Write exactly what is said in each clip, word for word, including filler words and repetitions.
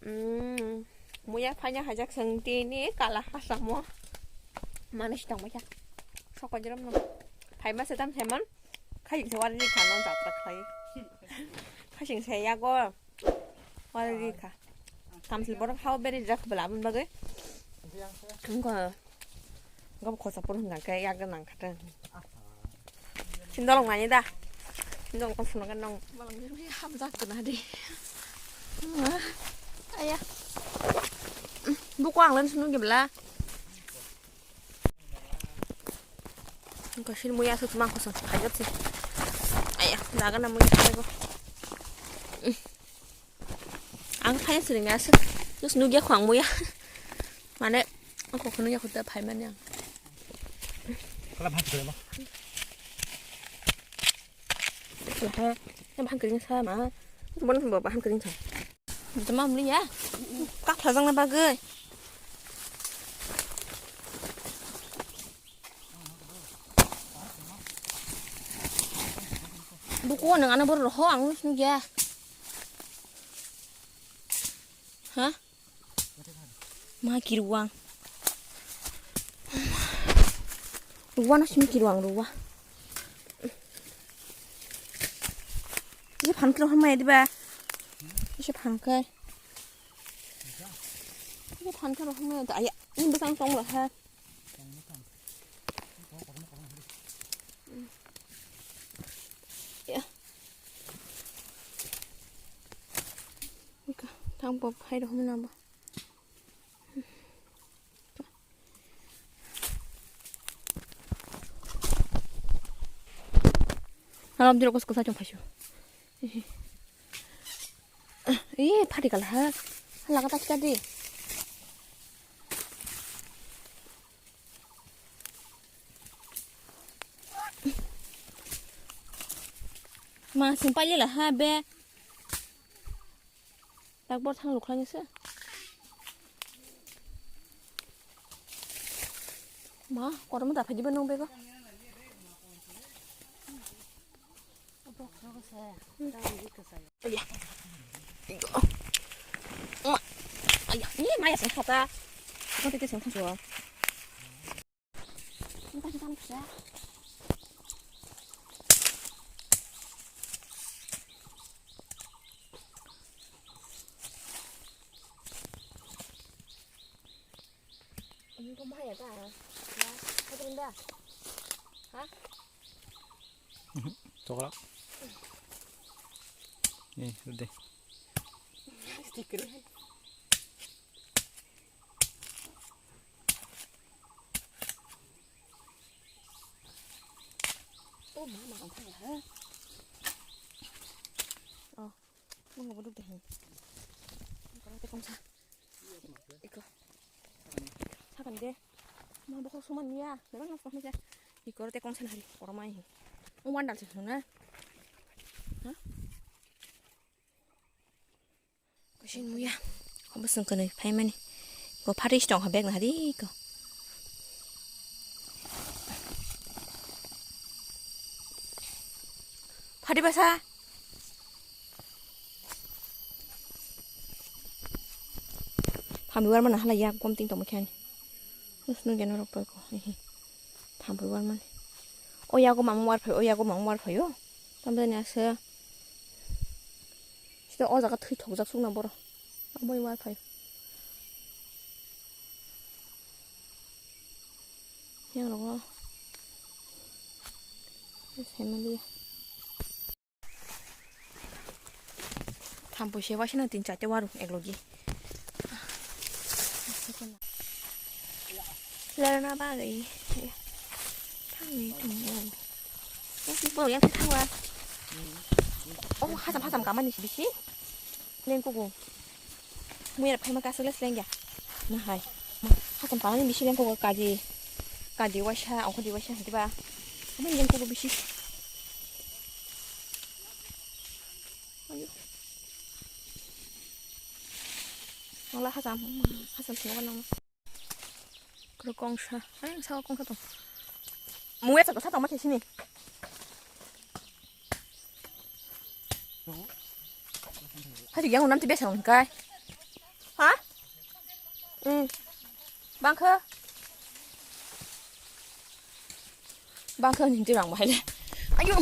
Mm, muya phanya hajak seng tini kala hasamo. Mana sitang bacha. Sokojrom no. Phaima setam semon. Khajing se wari kha no jatra khlai. Khajing se yago. Wari kha. Tamsil borok hao beri jak bela abun bagwi. Engko. Engko khosa pun hwnka khe yak nang kha. Sindolong nani da. Sindolong ko phunuk nang. Malang ni hamjak kena di. Aya. Buku ang len sunu gebla. Engko sin muya su tumang kosong. Kajot si. Aya, jaga na muya ko. Ang phai sini ya su. Terus nugya khwang muya. Mane, aku kunu ya khuda phai mani ang. Kala bhak kre ba. Kala ha, ya bhak kre sa ma. Bon bo bhak kre sa. Tama muli ya. Kap la jang na bagwi. Buku nang ana bor roho ang nugya. Ha? Ma kiruang. Ruwa no simi kiruang ruwa. Isi phan kiro hamai diba. Isi phan kai. Isi phan kiro hamai da aya. Ini besang tong lah ha. Ya. Ika, tang pop hai dah mana ba. Alam diro kos kosa chong phaisu. Ih, phati kala ha. Hala kata kita di. Ma sing paile la ha be. Tak bor thang lukhlai se. Ma, kotor ma da phai diba nung bego. Iya. Ma. Aya, ni maya sing khata. Kau tete sing khata. Ini kau maya ta? Ya, kau dah? Hah? Tokrak. Nih, udah. Stiker. Oh, mama, ang thang ha. Oh, mama, bodoh deh. Kalau tekong sa. Iko. Sakan de. Ma bokhok suman niya. Bebak nang phone niya. Iko te kongsan hari. Oromai hi. Mo wandal se huna. Ha? Kosin muya. Ko bosong kene phaimani. Ko pharis tong ha bag na hari ko. Phadi basa. Thambi warmani hala yak gom ting tongma khe ani. Nusno geno rok pai ko. Thambi warmani. O yago mamung war phai, o yago mamung war phai o. Tamjani asa. Sita o jaga thwi thokjak sukna boro. Aboni war phai. Yang rogo. Family. Thampui se waisano tin charta waru eklogi. Lerna bagwi thangwi tongo. Borok yang thangwa. Oh, hasam hasam kamani si bisi. Lengkugo. Mui rok phaima kasu le slengya. Nahai. Hakon pangani bisi lengkugo kadi. Kadi waisa, ongkhordi waisa hwnkhe ba. Amai lengkugo bisi. Ayo. Wala hasam, hasam singo nang. Kro kongsa, ayang sao kongsa tong. Muya chaksa tong ma thesini. Hadi yang unam ti besa hwnkai. Ha? Hmm. Bangkha? Bangkha ni dirang bahai le. Ayo.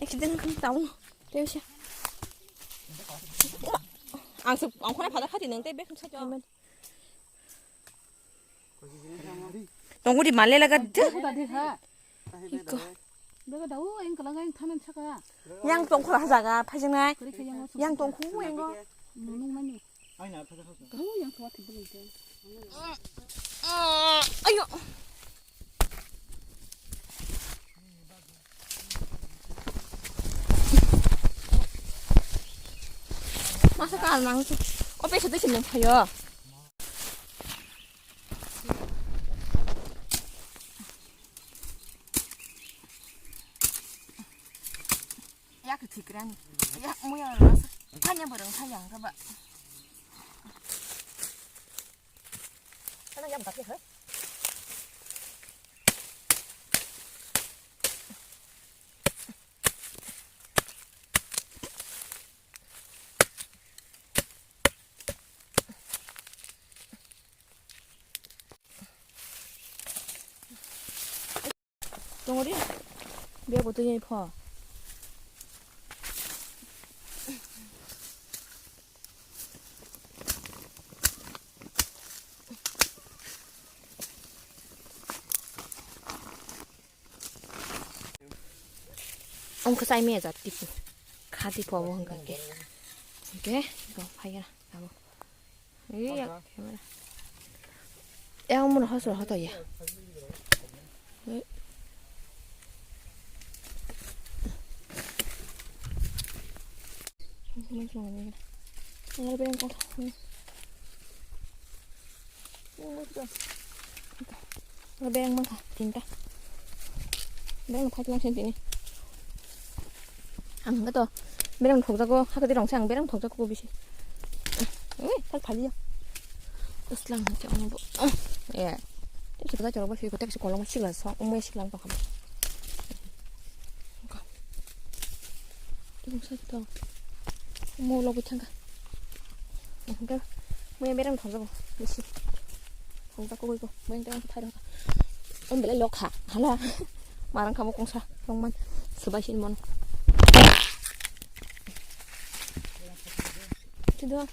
Accident kan tahu. Tebisa. Ang se, ang khona pada khati nang tebe kan saja. Tongodi male laga de. Iko. Bega dau, yang kelang yang thanan saka. Yang tongkhor hajaga, phajangnai. Yang tongkhu yang go. Nung mani. Dau yang tua tiba itu. Ayo. Masa ka nang tu. Ope satu sini phayo. Yak thik rani. Yak muya rasa. Tanya barang sayang ka ba. Kana yang tak ya? Tongori, bia bo twi pho. Ongkha sai me jat tipu. Kha tipu abo hwnkha khe. Hwnkhe go phaiya abo. Ei yak camera. Yang mun hosor hoto ya. Ei. Ngal beng ko. Ngal beng mangkha tinta. Beng phai lang sini. Ang to bereng thokjago, hakati rong sang bereng thokjago bisi. Ui, tak phali ya. Uslang hati ono bo. Ya. Tei sika jai chorok bai siko tei kolom sikla so, umwe sikla tong kha. Tungsa to. Mo lobo thangka. Hingke mo bereng thokjago bisi. Thokjago bai ko, mo bereng thai rok. Om belai lokha, hala. Marang kamo kongsa, rongman. Subai sin mon. Sido.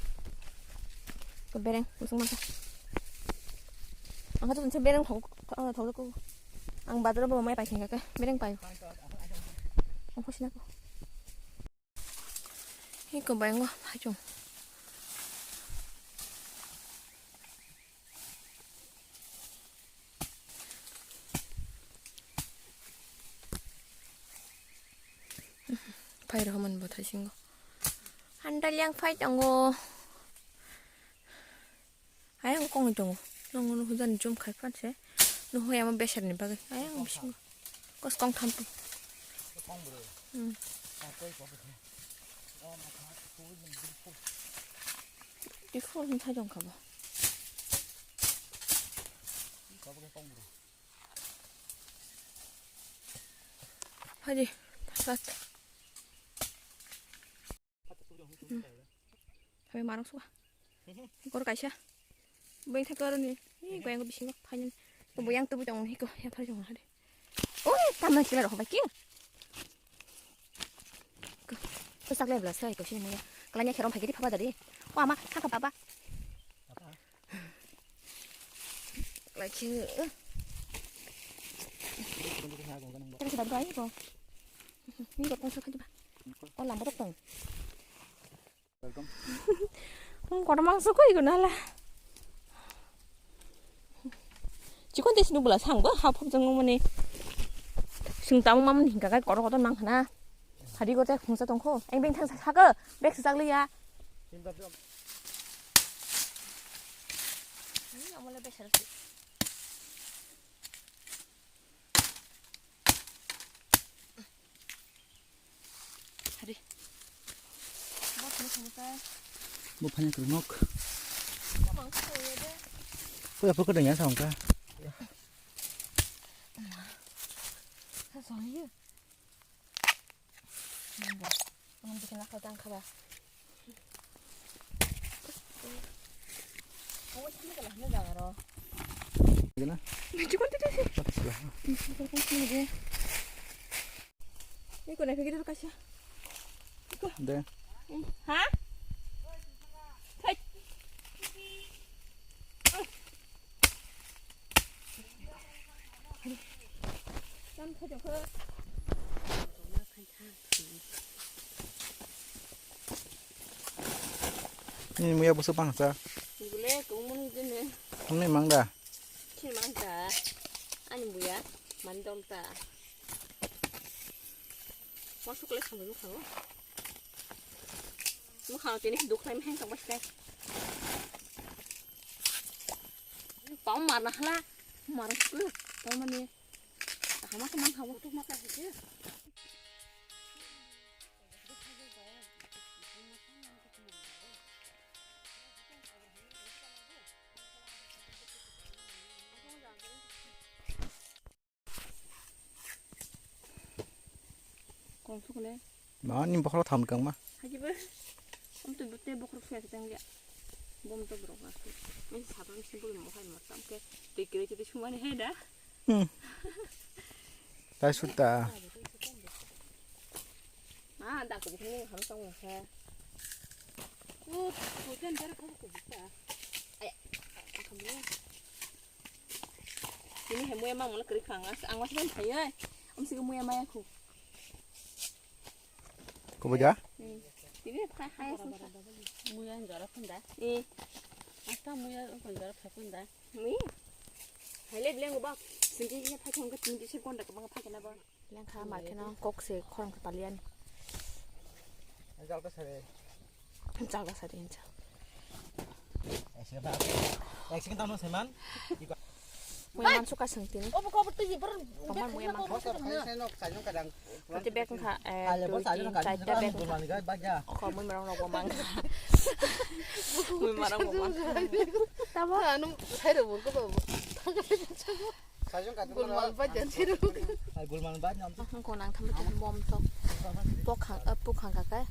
Ko bereng, musung mata. Ang katu tunse bereng thok, thok, thok, thok. Ang badro bo mai pai singka ke, bereng pai. Ang khosina ko. Hiko bai ngo phaichung. Phai rohoman bo thaisingo. Handal yang phai tongo. Ayang kongwi tongo. Nongo no hujani jump khai phan se. No hoya mo beser ni bagwi. Ayang bisingo. Kos kong thampu. Hmm. Di phone thai jong khabo. Phai di. Sat. Hmm. Hai marang suka. Kor kaisa. Beng thak aro ni. Ni goyang bisingo phainani. Bo yang tubu tong hiko ya thar jong hade. Oi, tamna kila rok bai ki. Ko sak le bla sai ko sini mo. Kala nya kherom phai kiti phaba dadi. O ama thaka baba. Lagi. Terus sudah berani ko. Ni ko tong sak aja ba. O lama tong. Welcome. Hmm, kotor mangso koi guna la. Chikon tes nubula sang bo hap hap jang mani. Sing tamu mamun hingka kai kotor kotor mang khana. Hari ko te khungsa tongkho. Eng beng thang saka bek sejak liya. Ini amole bek sejak. Hari. Bos ni sangka. Bo phanya kru nok. Kamang ko ye de. Ko ya poko danya sangka. Sa so ye. Nang bikin nakal tang khaba. Gana? Nanti kau tadi sih. Nanti kau tadi sih. Ini kau nak pergi dulu kasih. Iko. Deh. Hmm. Hah? Hai. Tam kau jauh ke. Ini muya busuk bangsa. Gule kung mun jene. Ini mang da. Chin mang da. Ani muya mandol da. Masuk le sambil mukhang. Mukhang tini dukhlai meheng tong basta. Pau marna hala. Mar ku. Pau mani. Hama kemang hawa tu mata hiti. Kong sukle. Ma ni bokhorok tham kang ma. Haji be. Om tu bute bokhorok suya tang ya. Bom to borok asu. Ni sabang si bul mo hai mo tam ke. Te kire te sumani hai da. Hmm. Tai sutta. Ah, da ko ni ham tong he. Ku, ku jan jar ko ko ta. Ay. Ini he muya mang mula kiri kang. Ang masih kan saya. Am sih muya maya ku. Kubuja? Hmm. Ini khai hai sih. Muya jara pun da. Eh. Asta muya pun jara pun da. Ni. Hai le bilang ba. Sini dia pakai angkat sini dia sekonda kebang pakai na ba. Lengkha markheno kok se khorang khe paliani. Jalga sare. Jalga sare hinsa. Action tamo seman. Muya man suka sengtini. Obo kobo twi bar. Tomar muya man. Koso khai sai nok sai nok kadang. Pati bek kha. Hai le bo sai nok kadang. Ko mui marang rok mang. Mui marang rok mang. Tamo anu sai rok bo ko. Gulman ba jan siru. Ai, gulman ba nyam. Ang ko nang tham tu bom to. Pokhang, eh, pokhang ka kai.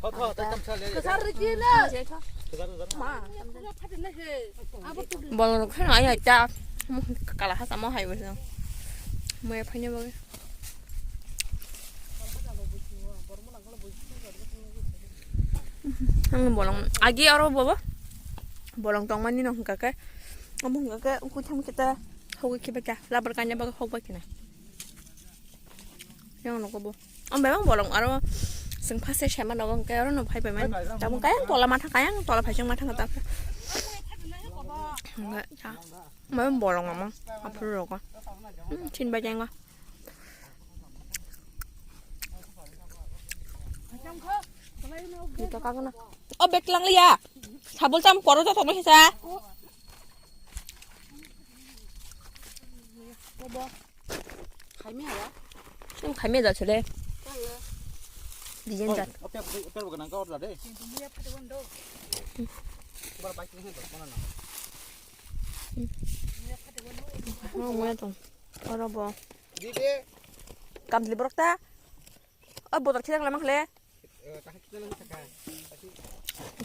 Tho, tho, ta kam chale. Kasar ki na. Ma. Bolong rok kheno ai ai ta. Kala hasa mo hai wes. Mo ya phanya bagi. Ang bolong agi aro bobo. Bolong tongmani no hingka ke. Amo hingka ke kutham kita. Hogwi khiba kya, labar kanya baga hogba kina. Yang nogo bo. Am bebang bolong aro seng phase sema nogo hingke aro no phai paiman. Tabung kaya tola matha kaya tola phai seng matha kata. Enggak ya. Bebang bolong mama. Apa rogo? Hmm, chin bajang. Ito ka na. O bek lang liya. Sabul cham poro to tomo hisa. Khaimi haya. Tum khaimi da chule. Dijen jat. Ope ope ope nang ka order de. Bar bike ni do kona na. Mo mo tong. Oro bo. Di de. Kam dili borok ta. O botor khilak lama khle.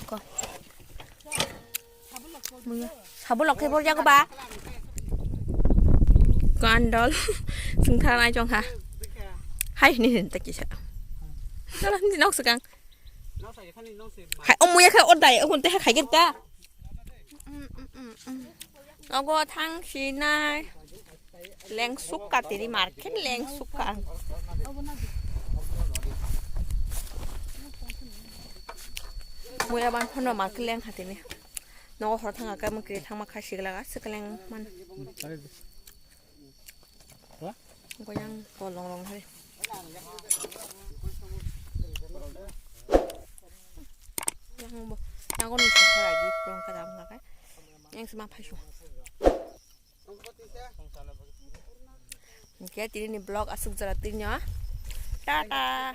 Ko. Muya. Sabo lok khe borja ko ba. Kandol. Sing thar nai chong ha. Hai ni hin ta kisa. Sala ni nok sakang. Hai o muya khe o dai o kun te khai gir ta. Ogo thang sinai. Lengsuk ka tini market lengsuk ka. Muya ban hono market leng ha tini. Nogo hor thang ka mukri thang ma kha sigla ga sikleng man. Goyang bolong rong hai. Yang bo yang ko ni thang lagi prong ka dam ka kai. Yang sema phaisu. Hingke tini ni vlog asuk jora tini o. Tata.